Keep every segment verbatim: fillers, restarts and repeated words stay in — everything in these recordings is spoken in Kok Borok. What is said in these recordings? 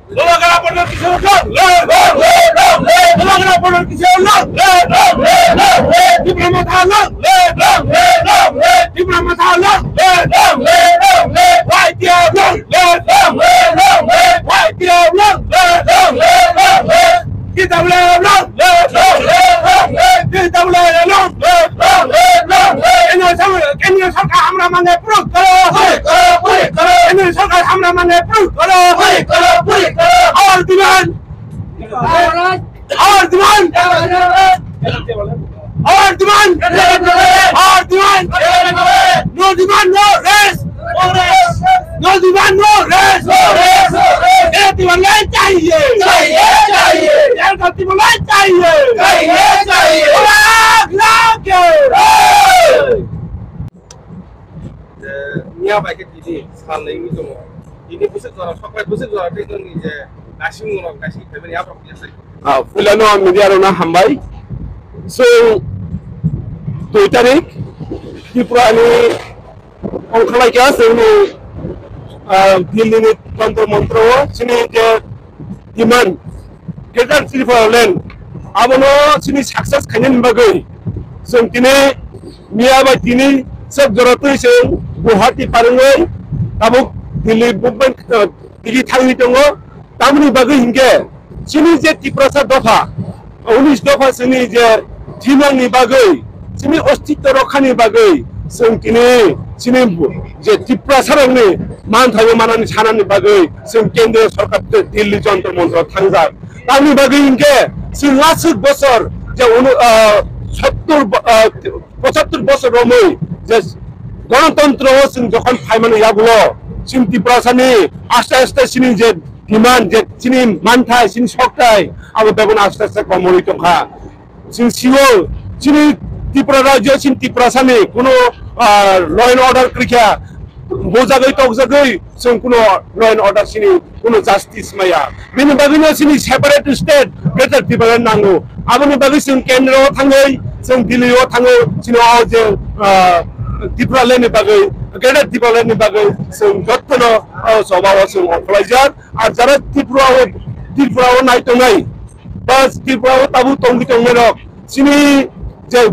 Bulagra border kisa long live, long live, long live. Bulagra border kisa long live, long live, long live. Tipra Motha long live, long live, long live. Tipra Motha long live, long live, long live. Y T F long live, long live, long live. Y T F long live, long live, long live. T W F long live, long live, long live. T W F long live, long live, long live. Kendriya sor-, kendriya sorkar hamra mange puruk karo. Puruk karo, puruk karo. Kendriya sorkar hamra mange puruk karo. Puruk karo, puruk karo. Our demand. Our demand. Our demand. Our demand. No demand, no rest. No demand, no rest. No rest, no rest. ये Timor line चाहिए। चाहिए, चाहिए। जेल का Timor line चाहिए। चाहिए, चाहिए। लाख, लाख के। Hey! Je miya bai khe tini sal nai wngwi tongo. Tini bwswk jora, sokbai bwswk jora tei chwngni je naisingmung rok, naising phaimani yaphang kisa sai. Ah, puilano ang media rokno hambai. Chwng dui tarik Tripura ni ongkholai kha chwngni, ah, Delhi ni Jantar Mantar o chini je demand, Greater Tripura Land, abono chini success khainani bagwi chwng tini miya bai tini chwk jora twi chwng Guwahati parwngwi tabuk Delhi movement, uh, tigi thangwi tongo. Tamoni bagwi hinkhe chini je Tiprasa dopha, unis dopha chini je thinangni bagwi, chini ostitto rokhani bagwi chwng tini chini je Tiprasarokni manthaino manani sanani bagwi chwng kendriya sorkar tei Delhi Jantar Mantar thangjak. Tamni bagwi hinkhe chwng aswk bosor je unu-, ah, sottor bo-, ah, pochattor bosor romwi je Ganatantro o chwng jokhon phaimani yagulo chwng Tiprasani aste aste chini je demand, je chini manthai, chini sokthai, abo bebak aste aste komorwi tongkha. Chwng sio, chini Tripura rajyo, chini Tiprasani kuno, ah, law and order kwrwikha, bujagwi tokjagwi chwng kuno law and order chini kuno justice maya. Bini bagwino chini separate state, Greater Tipraland nango. Aboni bagwi chwng kendro o thangwi, chwng Delhi o thangwi, chini o je, ah, Tipraland ni bagwi, Greater Tipraland ni bagwi chwng jottono, ah, choba o chwng ongkhorlaijak. Ar jara Tripura o, Tripura o nai tongnai, ba Tripura o tabuk tongwi tongnairok, chini je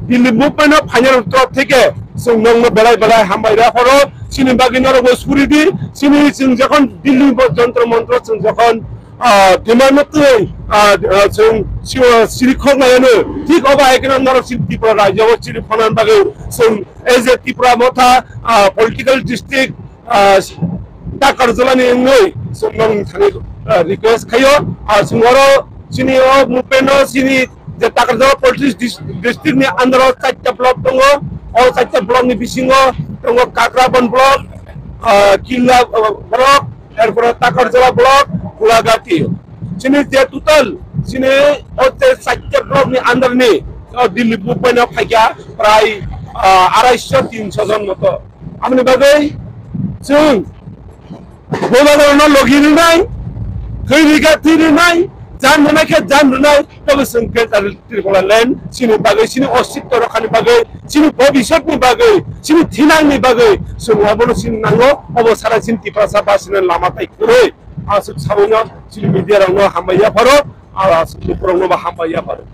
Delhi movement o phainai rok torof theke chwng nokno belai belai hambai rw phoro, chini bagwi norokbo suri di, chini chwng jokhon Delhi bo Jantar Mantar chwng jokhon, ah, demand no twi, ah, ah, chwng si-, ah, siri khok nai ano, thik obo hai kheno norok chini Tripura rajyo o siri phonani bagwi chwng as a Tipra Motha, ah, political district, ah, Takarjala ni wngwi chwng nang thani, ah, request khaio. Ah, chwng oro chini o movement no chini je Takarjala politics dis-, district ni under o chaita block tongo. O chaita block ni bisingo tongo Kakrabon block, ah, Killa, ah, block, erpore Takarjala block, Kulagati. Chini je total chini o je chaita block ni under ni o Delhi movement no phaikha prai, ah, arai sho tin sho jon moto. Aboni bagwi chwng bubagrano logi rwnai, thwi rwkha thwi rwnai, jan rwnai khe jan rwnai, tei chwng Greater Tripura Land chini bagwi, chini ostitto rokhani bagwi, chini bobiswtni bagwi, chini thinangni bagwi chwng obono chini nango, obo sara chini Tiprasa basino lama tai kwrwi. Aswk sabaino chini media rokno hambai yapharo, aswk borokno bo hambai yapharo.